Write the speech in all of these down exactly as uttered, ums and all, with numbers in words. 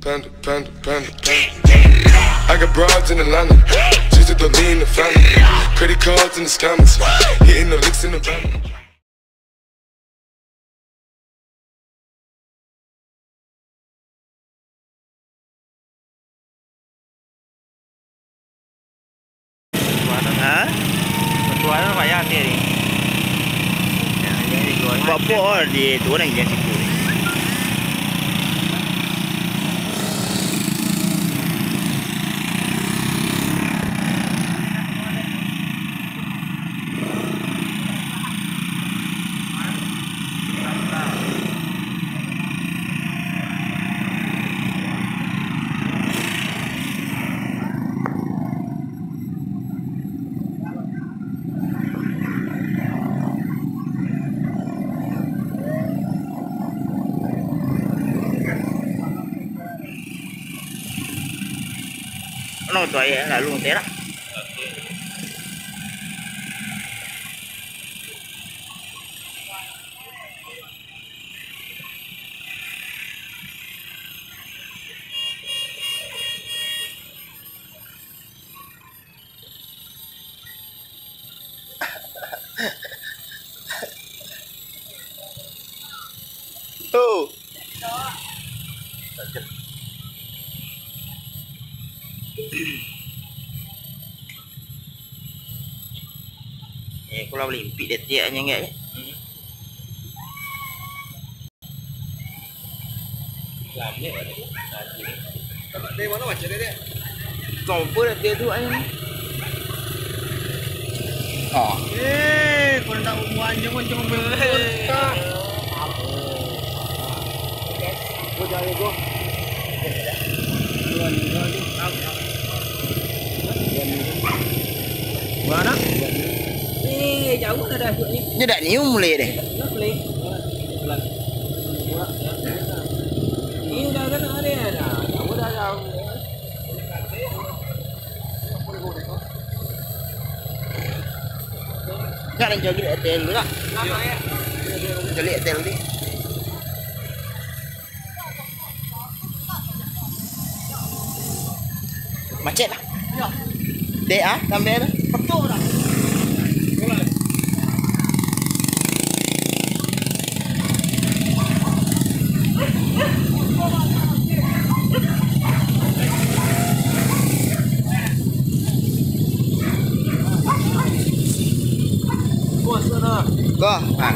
Panda, panda, panda, panda. I got broads in Atlanta, just to throw me in the family. Credit cards and the scammers, hitting the licks in the van. Ha? Batuan payah ati ni. Buat apo di tu orang yang situ? Ano tu ayah lalu terak. Oh. Eh, aku lah malimpik dek tiak nyo, enggak, ya? Dari mana macam dia? Sompo dah dia tu, ayah. Oh. Eh, kau nak umur anjing, anjing umur. Mana? Eh, jauah lah dah. Nyo dak nyium mulai deh. Dah mulai. Ini dah, dah nak hari dah. Jauah dah, dah. Nak lanjut lagi hotel dulu lah. Cari hotel ni. Macet lah. Dek ah, sampai tu. Betul dah. Ko, ha.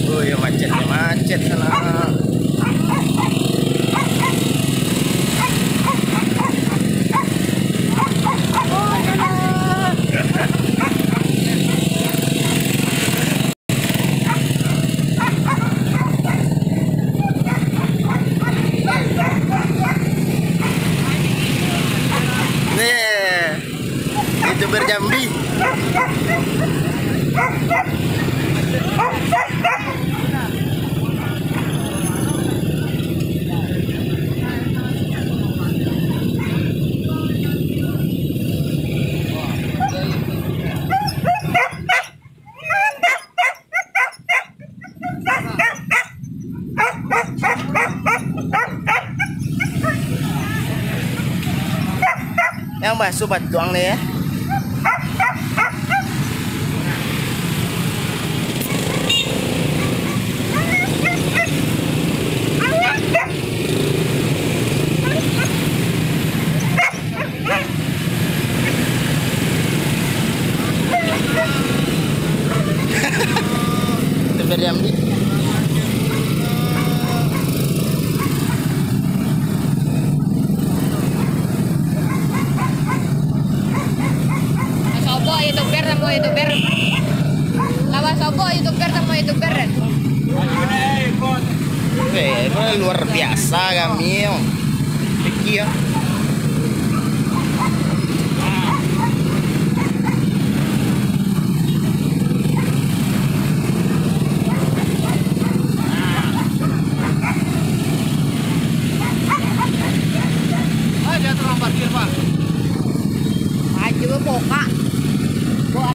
Oh, ya, macet, ya, macet sana. Nih, YouTuber Jambi. Yang basuh patuang deh, ya. Itu biar diambil. Sobo youtuber samo youtuber. Lawan sobo youtuber samo youtuber. Eh, itu luar biasa kami, yo. Iki, yo. Cubo bokak. Bokak.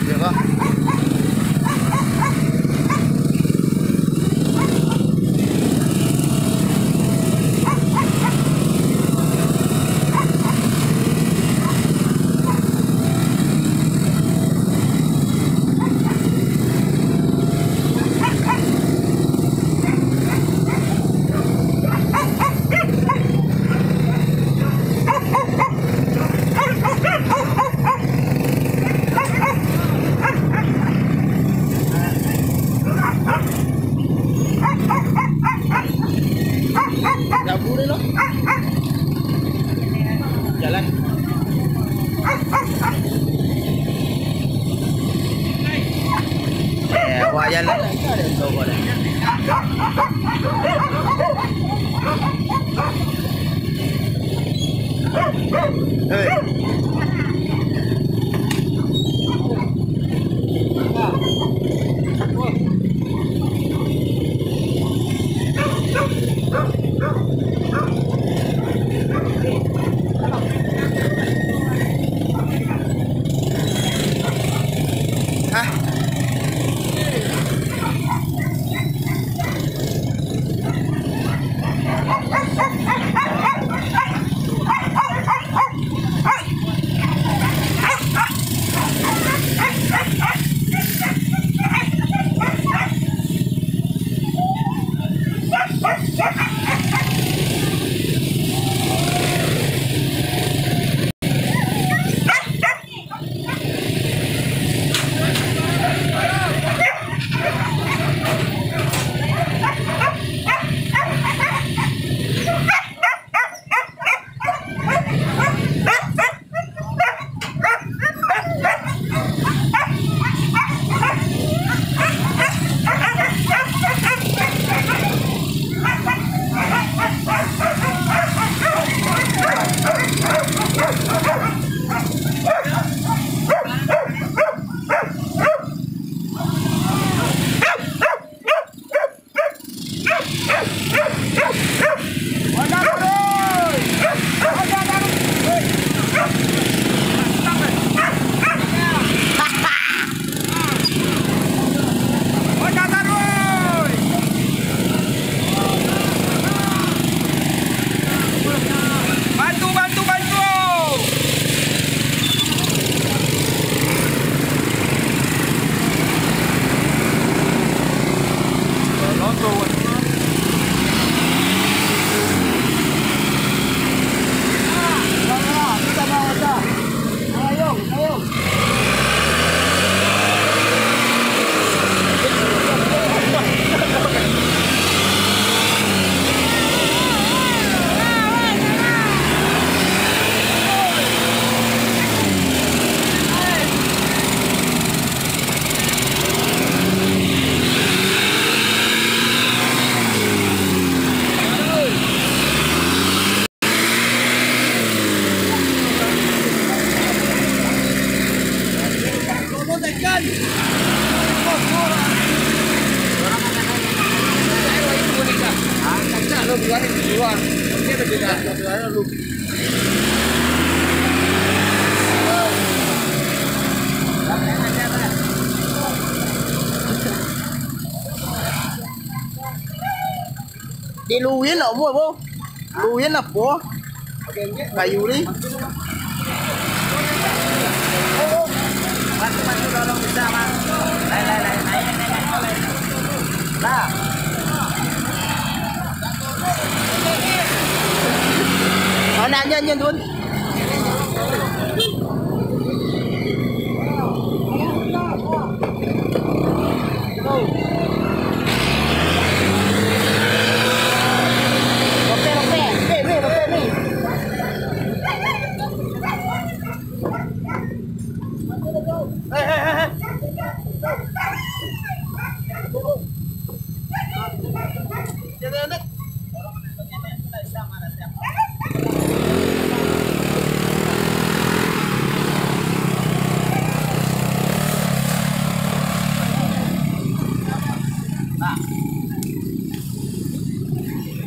Iyo, Bang. Jalan. Eh, awak jalan lah. Ada toko dah. Hei. Hah? Bantu, bantu, bantu! Di luin nak buat, Bo? Luin apo? Kayu ni. Bantu, bantu, tolong bisa, Bang. Lai, lai, lai, naik, naik, naik. Lah. Oh, nak nyanyi, Tun.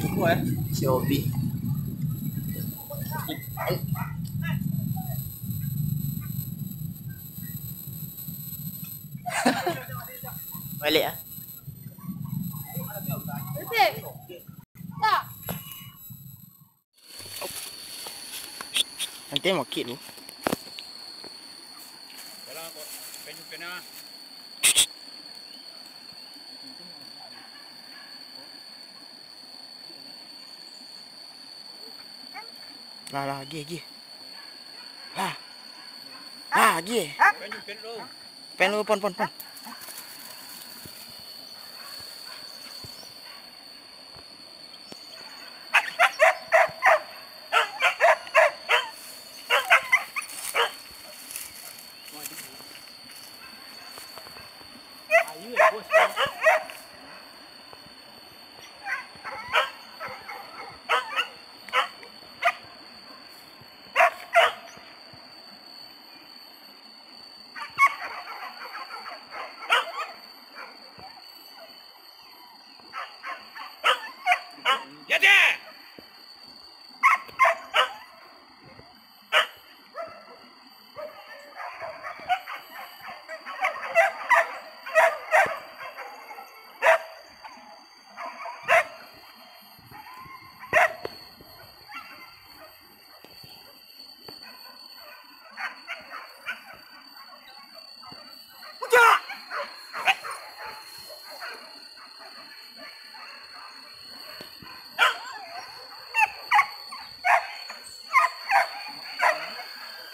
Cukup, eh? Si Obi. Balik ah. Nanti mau kit lu. Lah, lah, agiah, agiah. Lah. Lah, agiah. Pen lu, pon, pon, pon.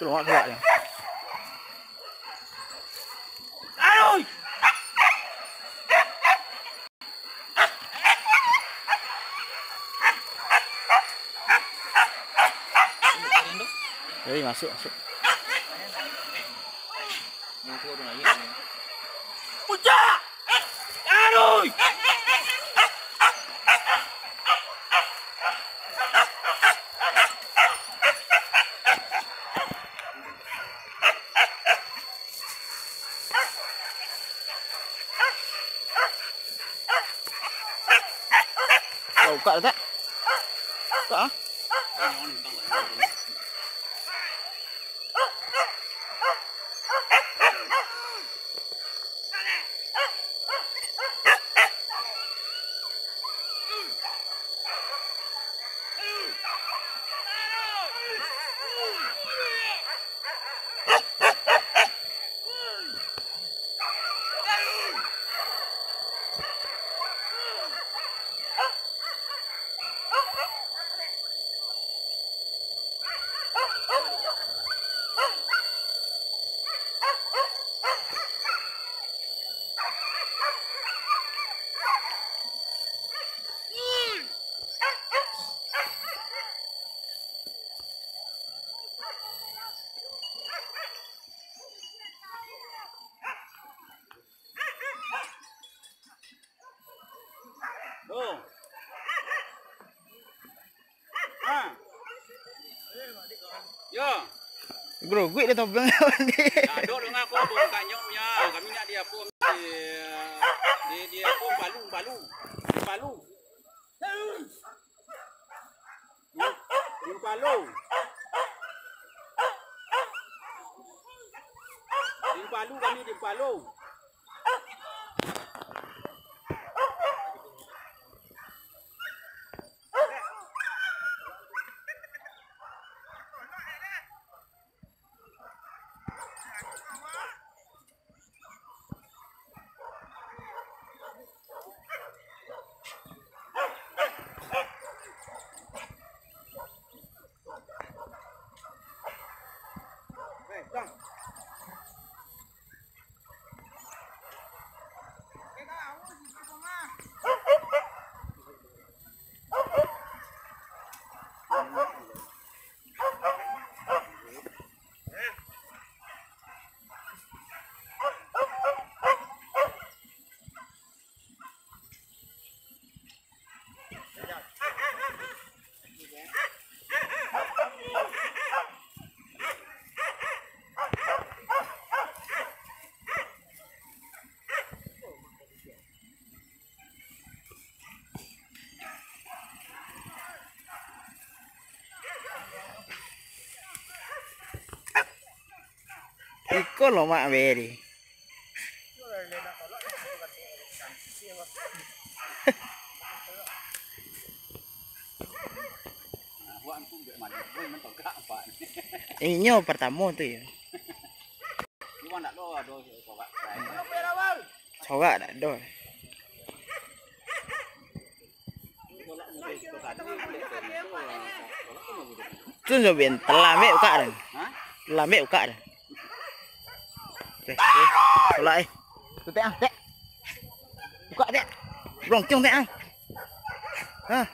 Tu lomak pulak dia. Hei, masuk, masuk. Pucak! Aduh! Kau buka dah tak? Buka ah. Tuh. Ha. Yo. Groguik dia topeng. Ado dengar ko bongkaknyo punyo. Kami nak di apo, di, di, di apo, palu, palu. Palu. Di Palu. Di Palu kami, di Palu. Iko lomak be di. Inyo pertamo tu yo. Sorak dak ado. Tu nyo ben, telah ambek ukak den. Telah ambek ukak den. Oke, oke. Sorak, eh. Tu, Tek, ah, Tek. Ukak, Tek. Blongkiong, Tek, ah. Hah?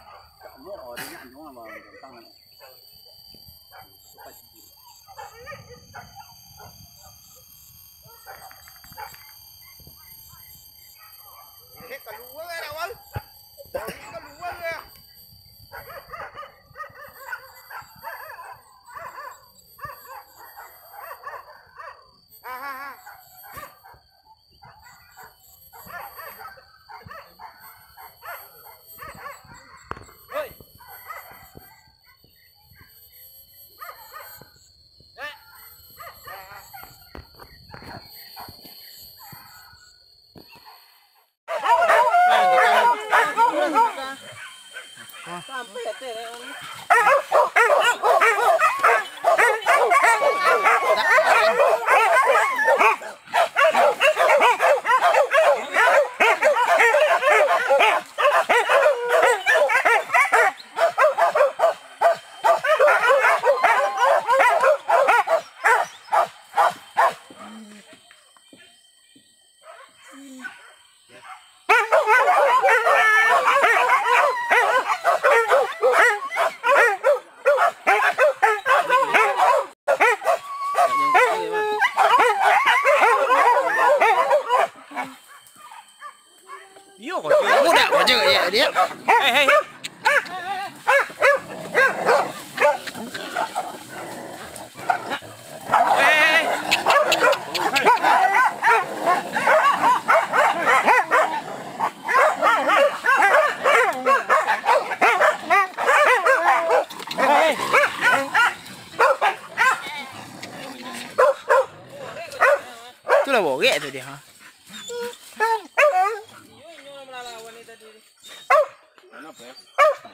Iyo, kau je. Budak kau je, ya, dia. Hei, hei, hei. Tu lah borek tu dia, ha.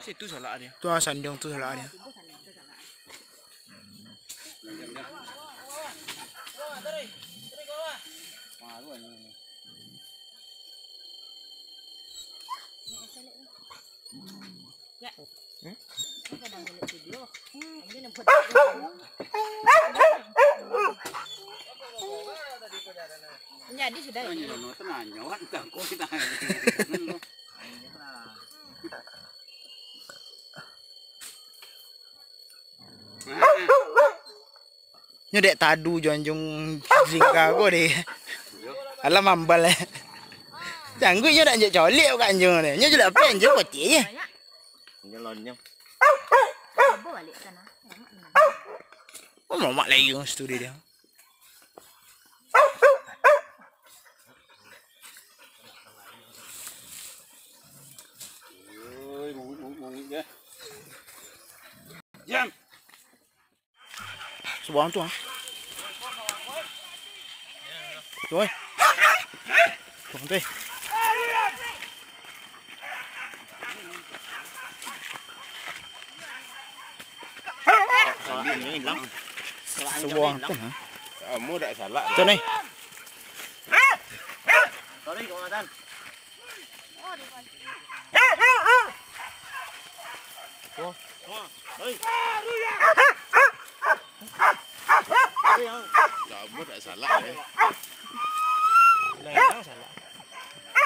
Situ salak dia. Tu, ah, sandiang tu salak dia. Jadi sudah. Nyo dek tadu jo anjuang singka ko deh. Alah mambal eh. Cangguik nyo dak njek colek ka anjuang deh. Nyo jelek apo anjuang putih je. Nyo lonyo. Oh, mamak layu studio dia. Oi, mungik-mungik je. Jam. Subuang tu, ha. Tu, eh. Subuang tu, eh. Subuang tu, ha. Kamu dak salah. Tu ni. Sorry, Komandan. Lamo dak salah, eh. Lah, yang salah.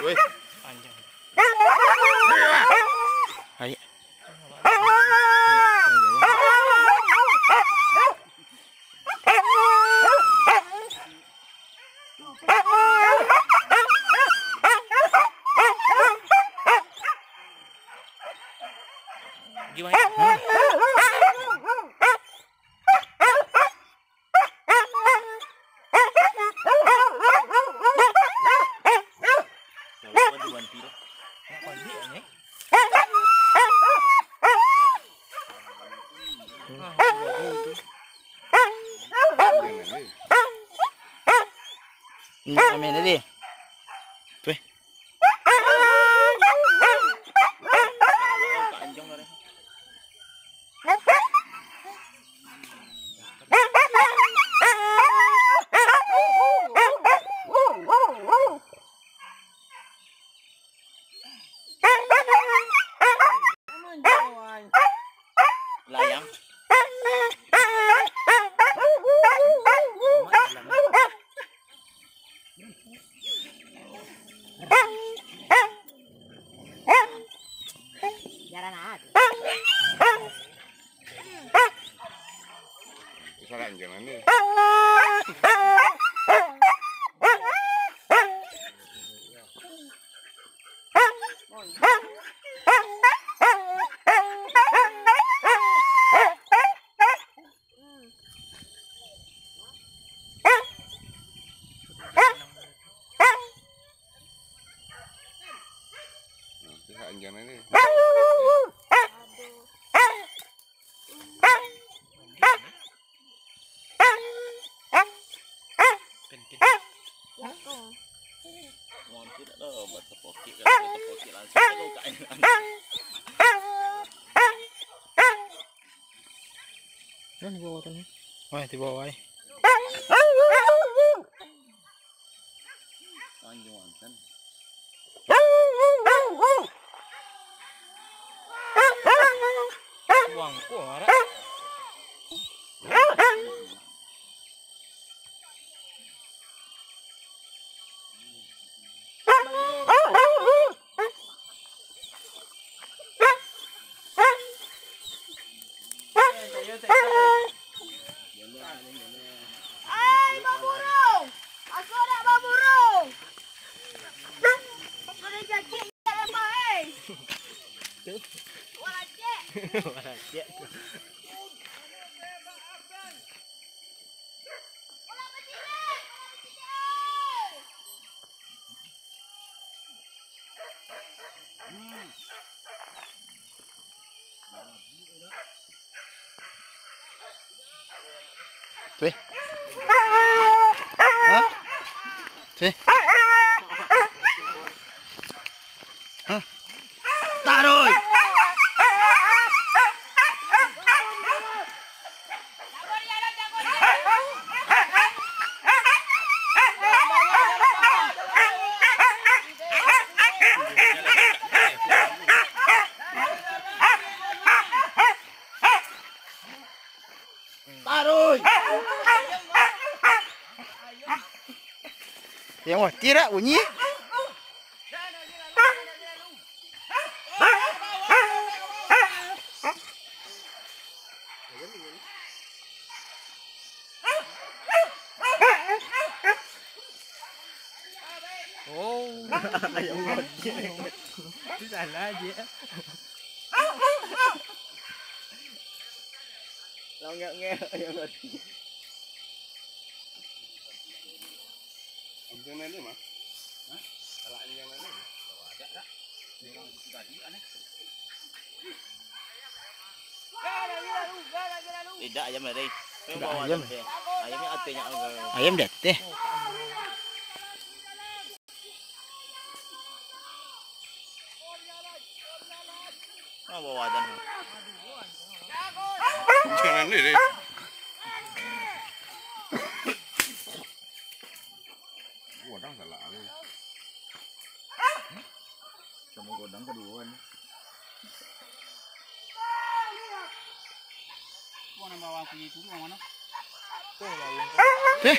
Weh. Panjang. Hai. Gimana? Ini main tadi. Tuh. Layang. Jarang ada. Salah anjing ni. Nah, pihak anjing ni. Ken, ken. Wah, tu dah lah, buat tepokik, kalau buat tepokik langsung aja kau kain. Kan di bawah tadi. Wah, di bawah, eh. Panjang kan. Buang ko, Ara. Ai, baburu! Asuak dak baburu! Sudah jajik dak lemah, eh! Wah, cek! Wah, cek! Tuh. Hah? Tuh. Hah? Taruh. Taruh. Yang wah tirak bunyi. Oh. Itu salah je. Langak ngek yang tadi. Anjing nani mah? Hah? Kalau anjing nani? Tidak, ayam tadi. Tidak, ayam. Ayamnya atenya. Ayam di ateh. Ah, bawa adan. Jangan ni, deh. Godang salah ni. Sama godang kedua ni. Eh.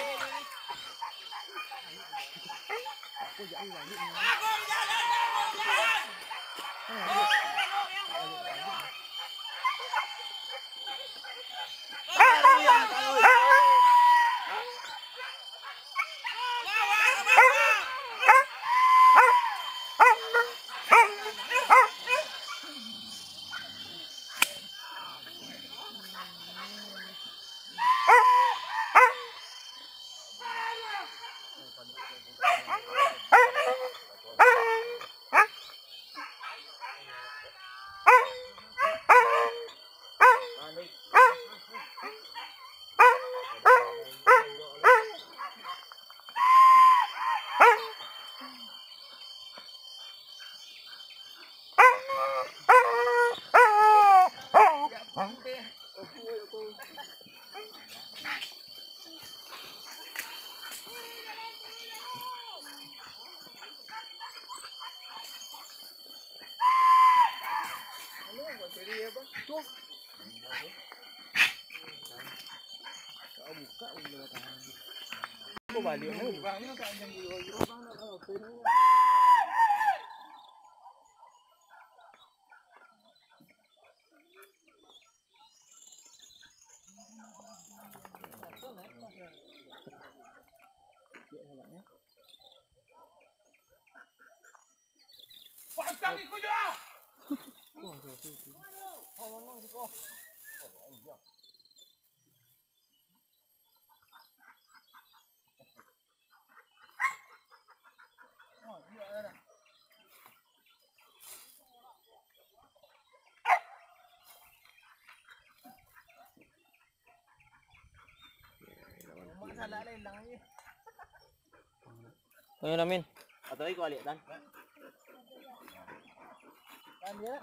Ayo, Amin. Atau iko baliak, Tan? Tan, dia.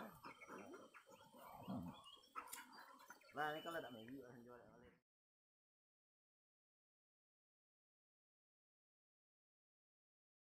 Nah, ini kalau tak maybe, orang jual.